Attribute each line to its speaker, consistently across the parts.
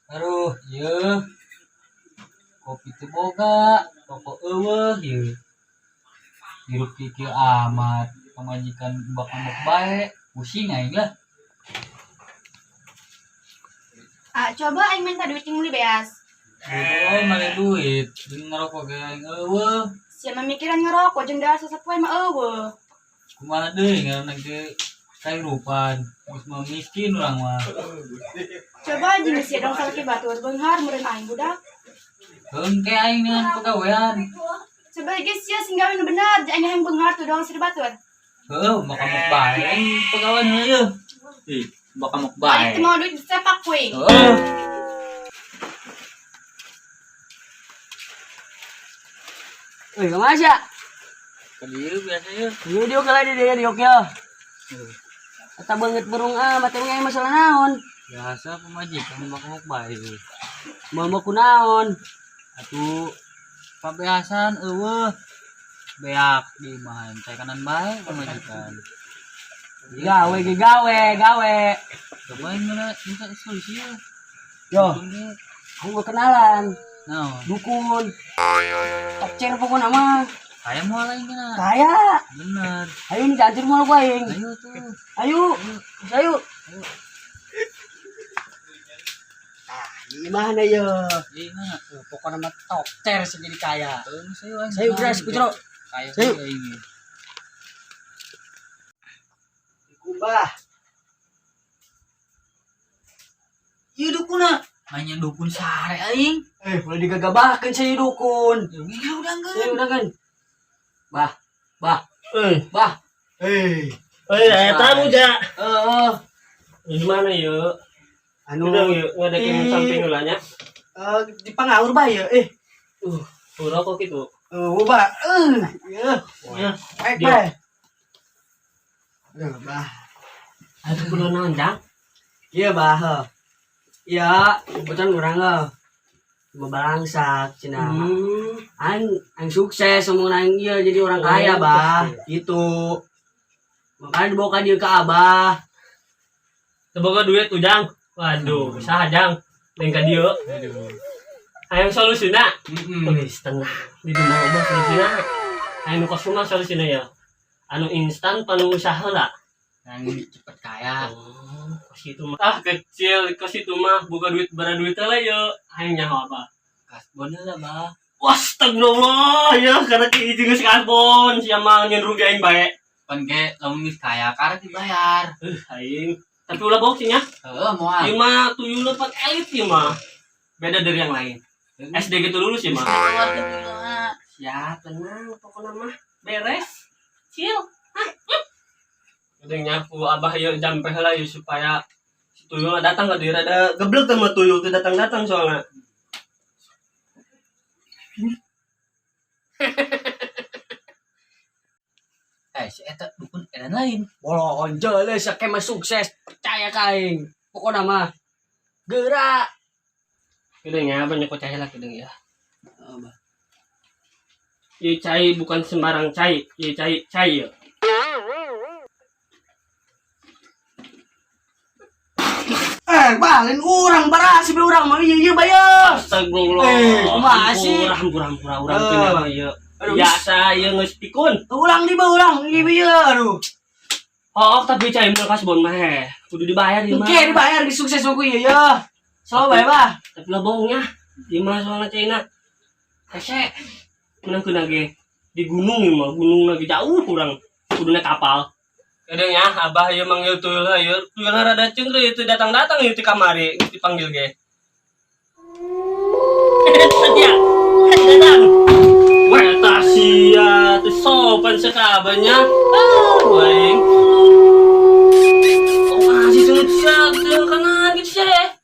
Speaker 1: Aduh, ieu kopi teu boga, rokok euweuh ieu. Hirup kieu amat, pamajikan bak bae, pusing aing lah.
Speaker 2: Ah, coba aing minta duit yang beli beas.
Speaker 1: Bodoh male duit, jeung ngerokok ge aing euweuh.
Speaker 2: Sia mikiran ngerokok jeung dahar sasapoe mah euweuh.
Speaker 1: Kumaha deui ngaranna ge kahirupan, geus mah miskin urang mah.
Speaker 2: Coba jeung sia dong salaki batur beunghar meureun aing budak.
Speaker 1: Hengke aing dengan pagawean.
Speaker 2: Coba ge sia sing gawe nu bener, jeung aing hayang beunghar tuh dong sri batur.
Speaker 1: Heuh, bakal mok bae aing pagawean heula ieu. Ih, bakal mok bae.
Speaker 2: Aing teu mau duit disepak ku aing.
Speaker 1: Heuh.
Speaker 3: Eh, kemana sih?
Speaker 1: Ka dieu biasa ieu.
Speaker 3: Iya, dia oke lah, dia dia oke lah. Eta banget burung ah, mati ngai masalah naon?
Speaker 1: Biasa pamajikan bakal mok bae.
Speaker 3: Mau mau kunaon?
Speaker 1: Atuh pabeasan euweuh. Beak di imah cai kanan bae pamajikan.
Speaker 3: Gawe ge gawe, gawe.
Speaker 1: Coba aing mana minta solusi ya.
Speaker 3: Yo, aku gak kenalan.
Speaker 1: Naon?
Speaker 3: Dukun. Tokcer pokoknya mah.
Speaker 1: Kaya moal aing kana.
Speaker 3: Kaya.
Speaker 1: Bener.
Speaker 3: Ayo nih diantar moal ku aing.
Speaker 1: Ayo tuh.
Speaker 3: Ayo. Ayo. Ah, gimana yo?
Speaker 1: Gimana?
Speaker 3: Pokoknya mah tokcer sih jadi kaya.
Speaker 1: Heuh, sayo aing.
Speaker 3: Sayo beras putro.
Speaker 1: Kaya
Speaker 3: Sayo.
Speaker 1: aing.
Speaker 3: Kubah.
Speaker 1: Ieu dukuna. Hanya dukun sare aing.
Speaker 3: Eh, boleh digagabahkan saya dukun.
Speaker 1: Ya udah enggak.
Speaker 3: Saya udah kan. Bah, bah,
Speaker 4: Eh,
Speaker 3: bah.
Speaker 4: eh, eta muja.
Speaker 3: Eh,
Speaker 4: Gimana yuk?
Speaker 3: anu
Speaker 4: Udah yuk, ngadekin samping ulahnya.
Speaker 3: Di pangaur bah ya. Eh,
Speaker 4: Rokok gitu.
Speaker 3: Bah. Ya.
Speaker 4: Ya,
Speaker 3: Baik,
Speaker 4: Dia.
Speaker 3: bah. Aduh, bah.
Speaker 4: Aduh, kudu naon, Jang?
Speaker 3: Iya, bah. Iya, kebetulan urang eh mau balangsak cina. Aing aing sukses ngomong aing ieu jadi orang kaya, bah. Gitu. Makanya dibawa ka dieu ke Abah.
Speaker 4: Teu duit ujang. Waduh, usaha Jang. Lain ka dieu.
Speaker 1: Aduh.
Speaker 4: Hayang solusina.
Speaker 1: Heeh.
Speaker 4: Geus tenang. Di dunia loba solusina. Hayang nu kosong solusina ya. Anu instan panu usaha lah.
Speaker 1: Yang cepet kaya.
Speaker 4: Oh, kos itu mah. Ah, kecil kos itu mah buka duit bara duit lah yo. Hayang nyaho apa?
Speaker 1: Kasbon lah, bah.
Speaker 4: Wah, astagfirullah ya karena ki izin geus kasbon sia mah nyen rugi aing bae.
Speaker 1: Pan ge lamun geus kaya karek dibayar.
Speaker 4: Aing. Tapi ulah bohong sih nya.
Speaker 1: Heeh, moal.
Speaker 4: Ieu mah tuyul pan elit ieu mah. Beda dari yang lain. SD gitu dulu sih mah. Ya, tenang pokoknya mah beres. Chill. Hah? Udah nyapu abah ieu jampe heula ieu supaya si tuyul datang ke dieu rada geblek sama tuyul tuh datang-datang soalnya.
Speaker 1: Eh, si eta dukun edan lain.
Speaker 3: Bolon jelas ya mah sukses, percaya ka aing. Pokoknya mah gerak.
Speaker 4: Udah nya banyak kok cai lah kedeng ya.
Speaker 3: Oh, bah.
Speaker 4: Ieu cai bukan sembarang cai, ieu cai cai ya.
Speaker 3: Eh, bah, lain urang barasi be urang mah ieu ieu bae.
Speaker 4: Astagfirullah.
Speaker 3: Eh, kumaha sih?
Speaker 4: Hampura, hampura, hampura, urang teh nyawa ieu.
Speaker 3: Aduh,
Speaker 4: Biasa ieu geus pikun.
Speaker 3: Ulang di ba urang ieu ieu aduh.
Speaker 4: Oh, tapi cai mun kasbon mah heh. Kudu dibayar ieu mah.
Speaker 3: Oke, dibayar geus sukses mah ku ieu ya. So bae bah.
Speaker 4: Tapi lah bohongnya. Ieu mah soalnya caina. Hese. Menang keuna ge di gunung ieu mah, gunung lagi jauh kurang. Kudu naik kapal. Kadang ya, abah ieu manggil tuyul ieu, tuyul rada cengkeul ieu teu datang-datang ieu ti kamari, geus dipanggil ge. Setia. Datang. Wah, eta sia, teu sopan sakabanya. Ah, waing. Oh, masih sungut sia, teu kanan gitu sia.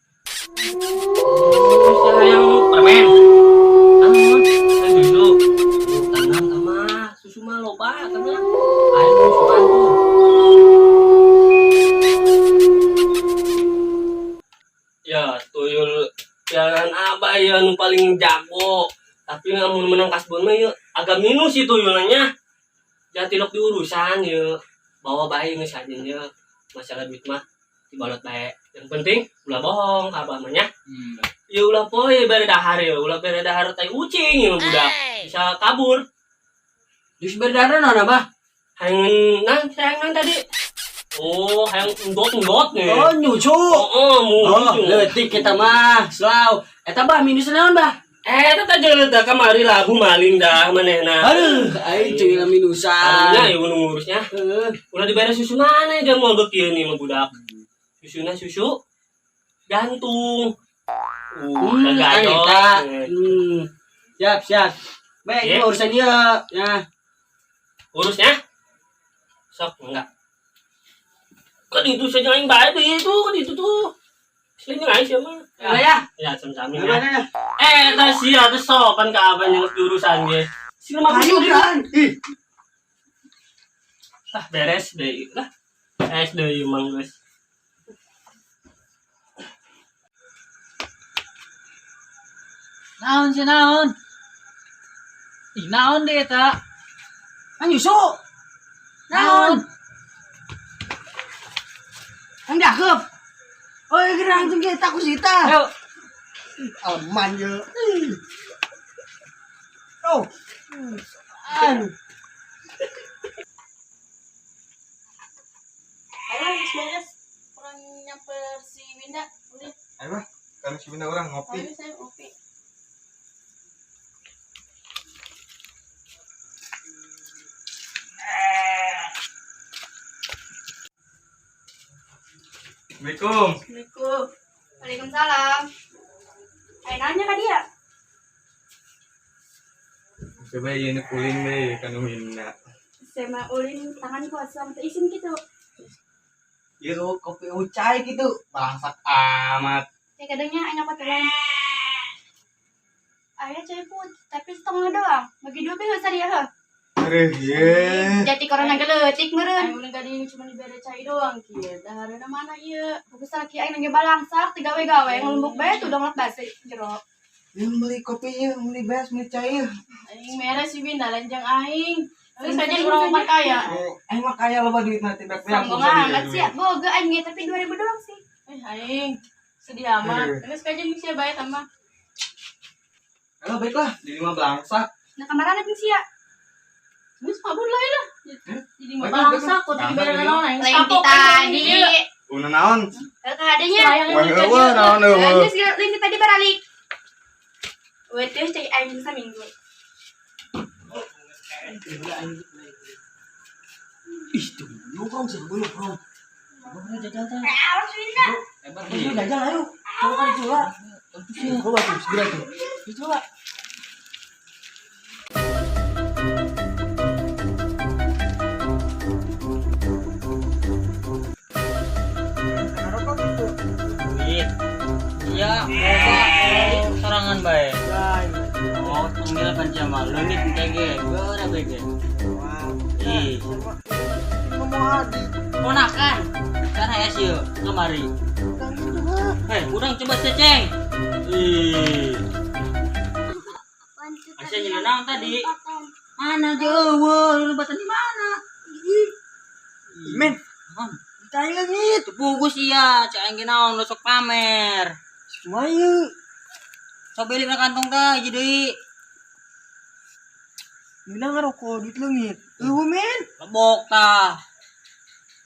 Speaker 4: Oh, sia hayang permen. Ah, susu. Tenang mah, susu mah loba, tenang. Ayo susuan tuh. Ya, tuyul jalan abah ya nu paling jago. Tapi lamun menang kasbon mah ya agak minus sih tuyulnya. Jangan tilok di urusan ya. Bawa bae geus aja ya. Masalah duit mah Dibalot bae. Yang penting ulah bohong ka abah mah nya.
Speaker 1: Hmm.
Speaker 4: Ya ulah poe bere dahar ya, ulah bere dahar tai ucing ya budak. Bisa kabur.
Speaker 3: Geus berdana naon Abah?
Speaker 4: Hayang nang sayangan tadi. Oh, hayang endot-endot nih.
Speaker 3: Oh, nyucu.
Speaker 4: Oh,
Speaker 3: Oh,
Speaker 4: oh,
Speaker 3: leutik kita mah, slow. Eta bah minus naon bah?
Speaker 4: Eh, eta teh teh kamari labu maling dah manehna.
Speaker 3: Aduh, aing cuy lah minusan.
Speaker 4: Karunya ieu nu ngurusnya.
Speaker 3: Heeh.
Speaker 4: Ulah dibere susu mana jangan mau beuki ieu nih mah budak. Susuna susu gantung.
Speaker 3: Aing
Speaker 4: Gagayot.
Speaker 3: eta. Hmm. Siap, siap. Baik,
Speaker 4: Iya.
Speaker 3: ini urusan dia. Ya.
Speaker 4: Urusnya? Sok enggak. Kan itu saja yang baik itu, kan itu tuh. Selingkuh aja sih mah.
Speaker 3: Ya, ya.
Speaker 4: Ya, sama-sama ya.
Speaker 3: Gimana ya?
Speaker 4: Eh, tas sia teh sopan ka abang yang jurusan ge. Si mah
Speaker 3: Ayo kan. Ih,
Speaker 4: ah beres deh lah. Es deui mang geus.
Speaker 1: Naon sih naon? Ih, naon deh eta?
Speaker 3: kan nyusu. Naon? Ang dakep. Oh, gerang jeung kita ku sita.
Speaker 1: Ayo.
Speaker 3: Aman ye. Oh. An.
Speaker 2: Ayo geus beres. Kurang nyamper si Winda. Udah,
Speaker 5: Ayo mah, kami si Winda orang ngopi.
Speaker 2: ayo saya ngopi.
Speaker 5: Assalamualaikum.
Speaker 2: Assalamualaikum. Waalaikumsalam. Ayo nanya ka dia.
Speaker 5: Coba ini kulin deh kan Winda.
Speaker 2: Saya mah ulin tangan kosong teu isin gitu.
Speaker 5: Iya kopi ucai gitu. Balangsak amat.
Speaker 2: Ya kadangnya aing apa tulang. Ayah cai putih, tapi setengah doang. Bagi dua be usah dia heuh.
Speaker 5: Aduh, ye.
Speaker 2: Jadi corona geletik meureun. Aing gadi cuma dibere cai doang kieu. Dahareuna mana ieu? Fokus laki aing nangge balangsak tigawe-gawe ngelumbuk bae tuh donglat basi jero.
Speaker 5: Ya beli kopi ya, beli beas, beli cai ya.
Speaker 6: Aing merah sih Winda lanjang aing. Terus aja kurang empat kaya.
Speaker 5: Aing mah kaya loba duit nanti bek bek.
Speaker 2: Sombong amat sih, boga aing ge tapi 2000 doang sih.
Speaker 6: Eh aing sedih amat. Terus aja misi bae tambah.
Speaker 5: Halo baiklah, di lima belangsak.
Speaker 2: Nah kemarin apa sih ya?
Speaker 6: Terus kabur lah ya. Jadi mau
Speaker 5: Baiklah,
Speaker 6: bangsa kok
Speaker 5: baiklah.
Speaker 6: dibere naon aing.
Speaker 2: Lain ti tadi.
Speaker 5: Una naon?
Speaker 2: Kadanya.
Speaker 5: Wah, eueuh naon eueuh.
Speaker 2: Geus lain ti tadi baralik. Weteh cai aing saminggu.
Speaker 3: Ih, tuh, lu kong sih, lu kong.
Speaker 1: Jajal teh.
Speaker 2: Harus Winda.
Speaker 1: Hebat
Speaker 3: Ayo jajal ayo. Coba kan coba. Coba tuh, segera tuh. Coba.
Speaker 1: Duit. Iya, boga sorangan bae. Oh, panggil kan jama leungit engke ge. Geura bae ge. Ih, ponakan. Kan aya sieun kamari. Hei, urang coba ceceng. Ih. Asa nyeuna naon tadi? Mana jauh, lu lompatan di mana?
Speaker 5: Men,
Speaker 1: Naon?
Speaker 3: Cai leungit.
Speaker 1: Teu pugus iya, cek aing ge naon lo sok pamer.
Speaker 3: Kumaha ieu?
Speaker 1: Sok beli na kantong teh hiji deui.
Speaker 3: Mina ngarokok duit leungit. Eueuh men.
Speaker 1: Lebok tah.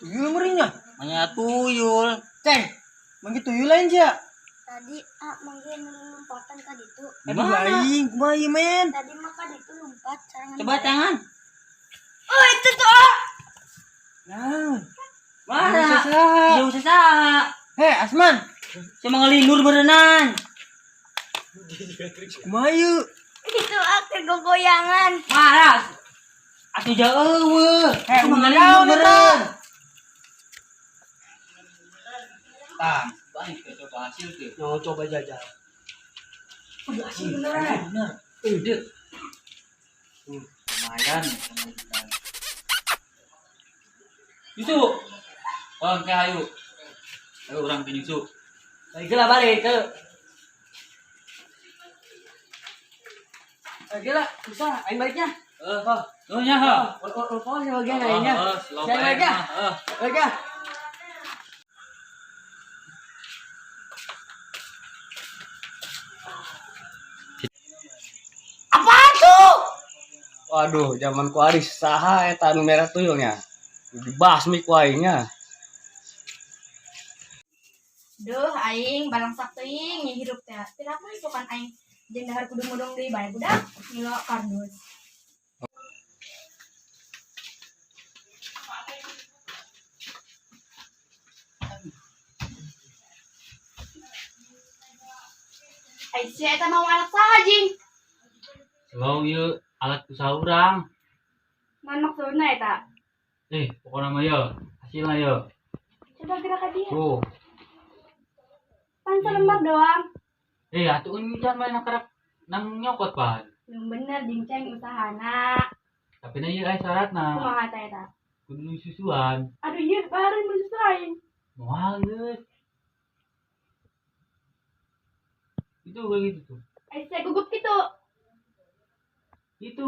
Speaker 3: Tuyul meureun nya.
Speaker 1: Manya tuyul.
Speaker 3: Ceng, manggi tuyul lain sia.
Speaker 7: Tadi ah manggi nu lompatan ka ditu.
Speaker 3: Aduh aing, kumaha ieu men?
Speaker 7: Tadi mah ka ditu lompat sarangan.
Speaker 1: Coba tangan.
Speaker 2: Oh, itu tuh. ah.
Speaker 3: Naon?
Speaker 1: Mana?
Speaker 3: Saha?
Speaker 1: Iya usah saha.
Speaker 3: Hei, Asman.
Speaker 1: Cuma ngelindur berenang.
Speaker 3: Kumaha ieu?
Speaker 7: Itu akhir gogoyangan.
Speaker 1: Mana? Atuh jauh eueuh.
Speaker 3: Hei,
Speaker 1: Cuma
Speaker 3: naon
Speaker 1: ngelindur
Speaker 3: eta?
Speaker 1: beureun. Tah, baik coba hasil tuh.
Speaker 3: Yo coba jajal.
Speaker 1: Hasil bener. Bener. Udah. Lumayan. Nyusu. Oh, oke ayo. Ayo orang ke nyusu.
Speaker 3: Balik lah balik ke. Balik lah, bisa aing baliknya.
Speaker 1: Eh, oh nya ha.
Speaker 3: Oh, oh, oh, oh, bagian aingnya.
Speaker 1: Eh, slow
Speaker 3: Saya
Speaker 1: bae
Speaker 3: baliknya.
Speaker 1: mah. Eh.
Speaker 3: Baliknya.
Speaker 4: Waduh, zaman ku aris saha eta anu merah tuyulnya. Dibasmi ku aingnya.
Speaker 2: Duh, aing balangsak teuing nya hirup teh. Piraku bukan aing jeung dahar kudu mudung deui bae budak ngilo kardus. Ai sia eta mau alat saha jing?
Speaker 1: Slow ieu alat usaha urang.
Speaker 2: Naon maksudna eta?
Speaker 1: Eh, pokokna mah ye, hasilna ye.
Speaker 2: Coba gerak ka dia.
Speaker 1: Tuh.
Speaker 2: Pan selembar doang.
Speaker 1: Eh, atuh encan mah karek nang nyokot pan.
Speaker 2: Yang bener jing ceng usahana.
Speaker 1: Tapi na ieu aya syaratna.
Speaker 2: Kumaha teh eta?
Speaker 1: Kudu susuan.
Speaker 2: Aduh ieu bareng mun susu aing.
Speaker 1: Moal geus. Itu kayak gitu tuh.
Speaker 2: Ai sia gugup kitu.
Speaker 1: Itu.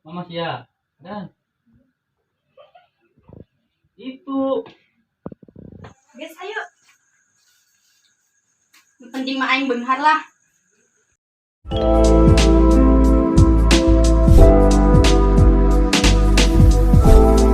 Speaker 1: Mama sia. Dan itu
Speaker 2: Guys, ayo. Yang penting mah aing beunghar lah.